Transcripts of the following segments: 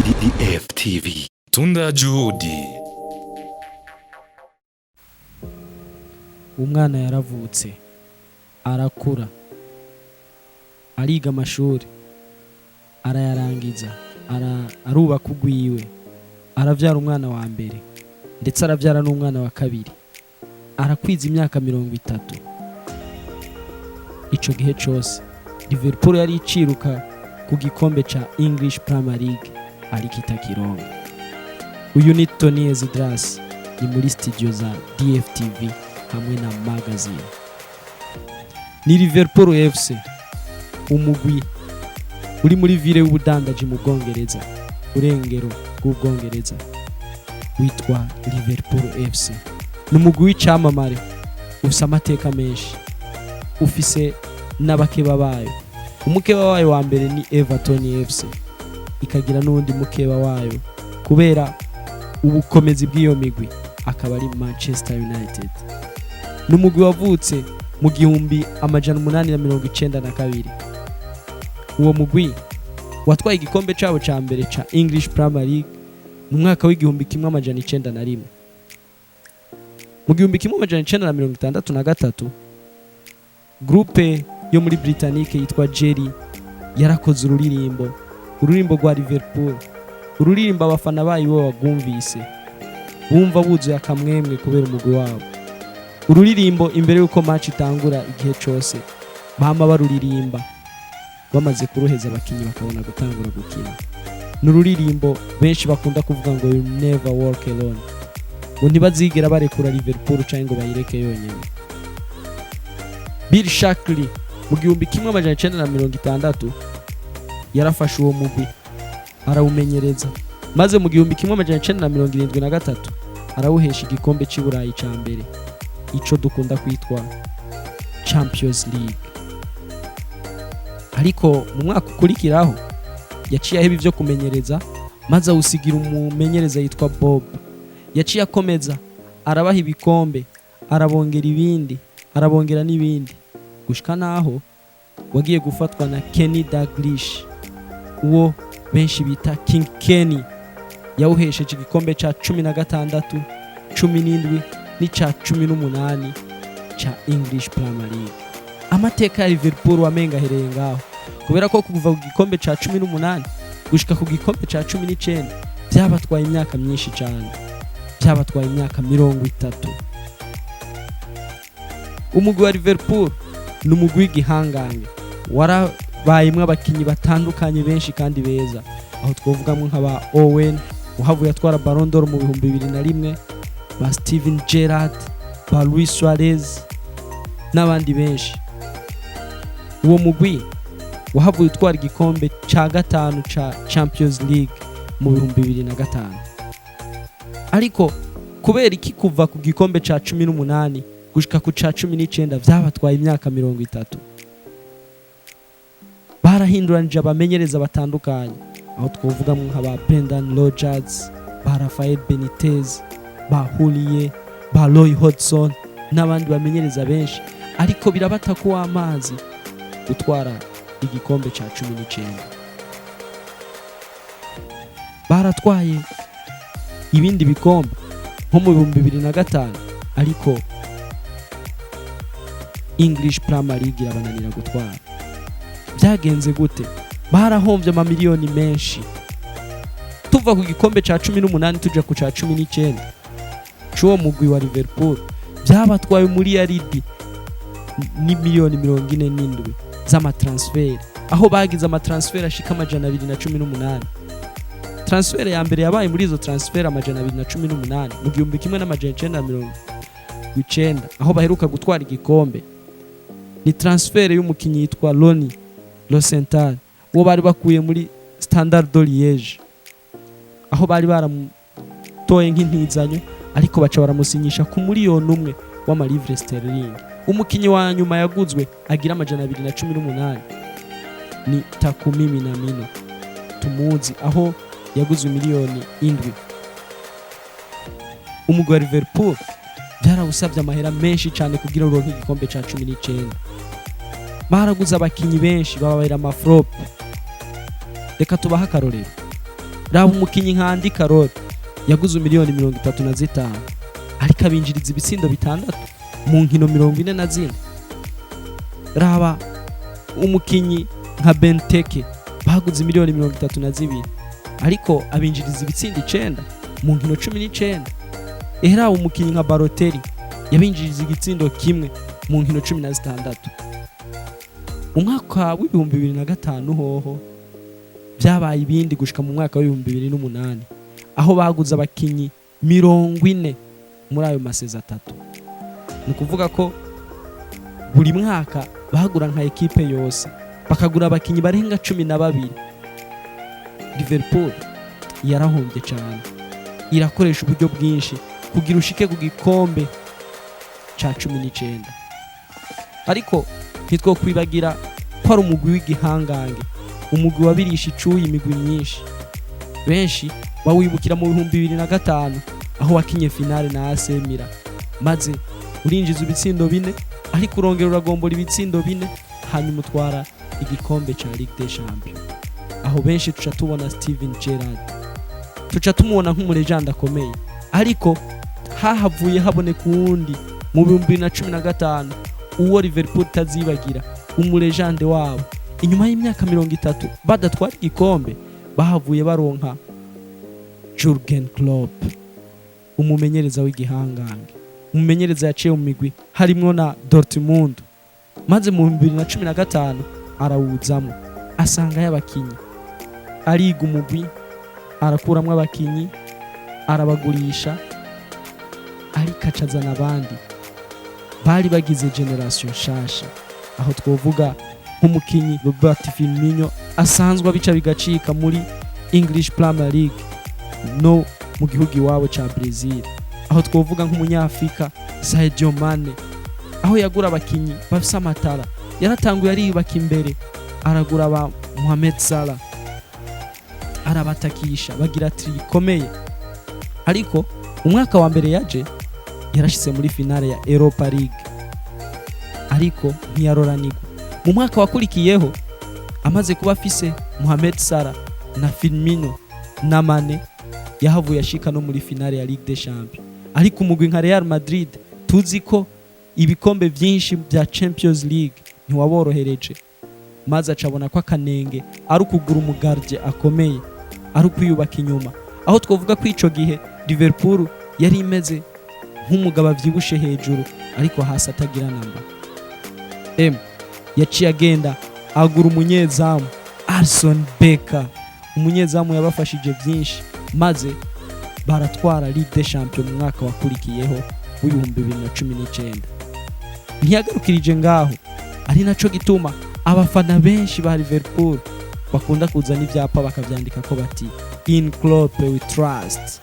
DFTV. Tunda Juhudi. Umwana yaravutse, arakura, ariga amashuri, arayarangiza, arubaka ugwiwe, arabyara umwana wa mbere, ndetse arabyara n'umwana wa kabiri, arakwiza imyaka 30. Ico gihe cose Liverpool yari iciruka ku gikombe ca English Premier League, ariko itakironka. Uyu ni Tony Ezidras, ni muri studio za DFTV hamwe na magazine. Ni Liverpool FC, umugwi uri muri ville y'ubudandaji mu Bwongereza, urengero bw'Ubwongereza, witwa Liverpool FC. Ni umugwi w'icamamare, ufise amateka menshi, ufise n'abakeba bayo. Umukeba wayo wa mbere ni Everton FC, ikagira n'uwundi mukeba wayo kubera ubukomezi bw'iyo migwi, akaba ari Manchester United. Ni umugwi wavutse mu 1892. Uwo mugwi watwaye igikombe cabo ca mbere ca English Premier League mu mwaka w'1901. Mu 1963, groupe yo muri Britannique yitwa Jelly yarakoze ururirimbo, ururirimbo rwa Liverpool, ururirimbo abafana bayo bo bagumvise bumva buzuye akamwemwe kubera umugwi wabo. Ururirimbo imbere y'uko match itangura, igihe cose bama baruririmba, bamaze kuruheza abakinyi bakabona gutangura gukina. Ni ururirimbo benshi bakunda kuvuga ngo "You never walk alone", ngo ntibazigera barekura Liverpool canke ngo bayireke yonyene. Bill Shankly mu 1960 yarafashe uwo mugwi arawumenyereza, maze mu 1973 arawuhesha igikombe cy'i Burayi ca mbere, ico dukunda kwitwa Champions League. Ariko mu mwaka ukurikiraho yaciye aheba ivyo kumenyereza, maze awusigira umumenyereza yitwa Bob. Yaciye akomeza arabaha ibikombe, arabongera ibindi, arabongera n'ibindi, gushika naho wagiye gufatwa na Kenny Dalglish, uwo benshi bita King Kenny. Yawuhesheje igikombe ca 16, 17 n'ica 18 ca English Premier League. Amateka ya Liverpool wamenga ahereye ngaho, kubera ko kuva ku gikombe ca 18 gushika ku gikombe ca 19 byabatwaye imyaka myinshi cyane, byabatwaye imyaka 30. Umugwi wa Liverpool ni umugwi w'igihangange, warabayemwo abakinyi batandukanye benshi kandi beza, aho twovugamo nka ba Owen uhavuye atwara Ballon d'Or mu 2001, ba Steven Gerrard, ba Luis Suarez n'abandi benshi. Uwo mugwi wahavuye utwara igikombe ca gatanu ca Champions League mu 2005. Ariko kubera iki kuva ku gikombe ca 18 gushika ku ca 19 vyabatwaye imyaka 30? Barahinduranije abamenyereza batandukanye, aho twovugamo nka ba Brendan Rodgers, ba Rafael Benitez, ba Houllier, ba Roy Hodgson n'abandi bamenyereza benshi, ariko birabata ko amazi gutwara igikombe ca 19. Baratwaye ibindi bikombe nko mu 2005, ariko English Premier League irabananira gutwara. Byagenze gute? Barahombye amamiliyoni menshi. Tuva ku gikombe ca 18 tuja ku ca 19 c'uwo mugwi wa Liverpool, byabatwaye umuriyaridi n'imiliyoni 47 z'amatransfert, aho bagize amatransfert ashika 218. Transfert ya mbere yabaye muri izo transfert 218 mu 1990, aho baheruka gutwara igikombe, ni transfert y'umukinyi yitwa Ronny Rosenthal, uwo bari bakuye muri Standard de Liège, aho bari baramutoye nk'intizanyo, ariko baca baramusinyisha ku 1 miliyoni w'amalivre sterling. Umukinyi wa nyuma yaguzwe agira 218 ni Takumi Minamino tumuzi, aho yaguzwe miliyoni 7. Umugwi wa Liverpool byarawusabye amahera menshi cyane kugira uronke igikombe ca 19. Baraguze abakinyi benshi bababera amaflop. Reka tubahe akarorero. Raba umukinyi nka Andy Carroll yaguze miliyoni 35, ariko abinjiriza ibitsindo 6 mu nkino 44. Raba umukinyi nka Benteke baguze miliyoni 32, ariko abinjiriza ibitsindo 9 mu nkino 19. Raba umukinyi nka Balotelli yabinjiriza igitsindo 1 mu nkino 16. Mu mwaka w'2005 hoho byabaye ibindi, gushika mu mwaka w'2008, aho baguze abakinyi 40 muri ayo ma saisons 3. Ni ukuvuga ko buri mwaka bagura nka ekipe yose, bakagura abakinyi barenga 12. Liverpool yarahombye cyane, irakoresha uburyo bwinshi kugira ushike ku gikombe ca 19. Ariko ntitwokwibagira ko ari umugwi w'igihangange, umugwi wabirisha icuya imigwi myinshi. Benshi bawibukira mu 2005, aho wakinye finale na AC Milan, maze urinjiza ibitsindo 4, ariko urongera uragombora ibitsindo 4, hanyuma utwara igikombe ca Ligue des Champions. Aho benshi tuca tubona Steven Gerrard, tuca tumubona nk'umu légende akomeye. Ariko hahavuye haboneka uwundi mu 2015, uwo Liverpool itazibagira, umu légende wabo. Inyuma y'imyaka 30 badatwara igikombe, bahavuye baronka Jurgen Klopp, umumenyereza w'igihangange, umumenyereza yaciye mu migwi harimwo na Dortmund, maze mu 2015 arawuzamo, asanga y'abakinyi, ariga umugwi, arakuramwo abakinyi, arabagurisha, ariko acazana abandi bari bagize génération nshasha. Aho twovuga nk'umukinyi Robert Firmino, asanzwe abica bigacika muri English Premier League no mu gihugu iwabo ca Brazil. Aho twovuga nk'umunyafrika Sadio Mane, aho yagura abakinyi bafise amatara. Yaratanguye ariyubaka imbere, aragura ba Mohamed Salah, arabatakisha, bagira trio ikomeye. Ariko umwaka wa mbere yaje yarashyize muri finale ya Europa League, ariko ntiyaroranirwa. Mu mwaka wakurikiyeho, amaze kuba afise Mohamed Salah na Firmino na Mane, yahavuye ashika no muri finale ya Ligue des Champions. Ariko umugwi nka Real Madrid, tuzi ko ibikombe byinshi bya Champions League, ntiwaborohereje, maze acabona ko akanenge ari ukugura umu gardien akomeye, ari ukwiyubaka inyuma. Aho twavuga ko ico gihe Liverpool yari imeze nk'umugabo avyibushe hejuru, ariko hasi atagira namba. M yaciye agenda agura umunyezamu Alisson Becker, umunyezamu yabafashije byinshi, maze baratwara Ligue des Champions mu mwaka wakurikiyeho w'2019. Ntiyagarukirije ngaho, ari naco gituma abafana benshi ba Liverpool bakunda kuzana ibyapa bakavyandika ko bati "In Klopp we trust".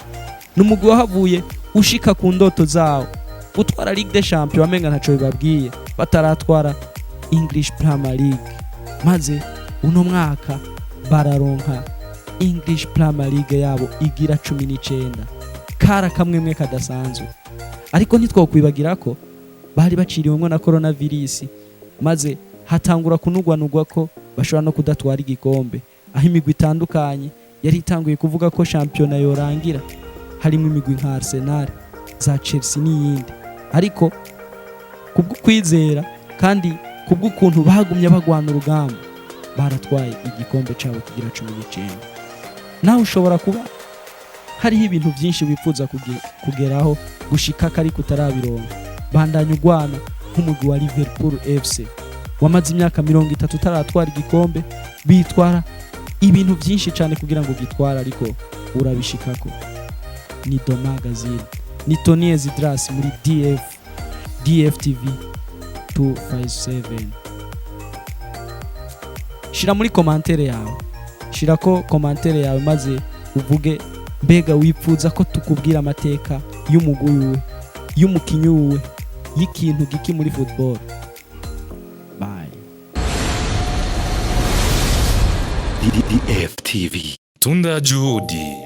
Ni umugwi wahavuye ushika ku ndoto zawo, gutwara Ligue des Champions wamenga ntaco bibabwiye bataratwara English Premier League, maze uno mwaka bararonka English Premier League yabo igira 19. Kara kamwemwe kadasanzwe. Ariko ntitwokwibagira ko bari baciriwemwo na coronavirus, maze hatangura kunugwanugwa ko bashobora no kudatwara igikombe, aho imigwi itandukanye yari itanguye kuvuga ko shampiyona yorangira, harimo imigwi nka Arsenal, za Chelsea n'iyindi. Ariko kubwo kwizera kandi kubw'ukuntu bagumye bagwana urugamba, baratwaye igikombe cyabo kigira 19. Nawe ushobora kuba hariho ibintu byinshi wifuza kugeraho gushika ariko utarabironka. Bandanya ugwana nk'umugwi wa Liverpool FC wamaze imyaka 30 utaratwara igikombe. Bitwara ibintu byinshi cyane kugira ngo ugitware, ariko urabishikako. Ni Do Magazine, ni Tony Ezidras muri DFTV 257. Shira muri commentaire yawe, shira ko commentaire yawe, maze uvuge: mbega wipfuza ko tukubwira amateka y'umugwi wiwe, y'umukinyi wiwe, y'ikintu giki muri football? Bye. DFTV. Tunda Juhudi.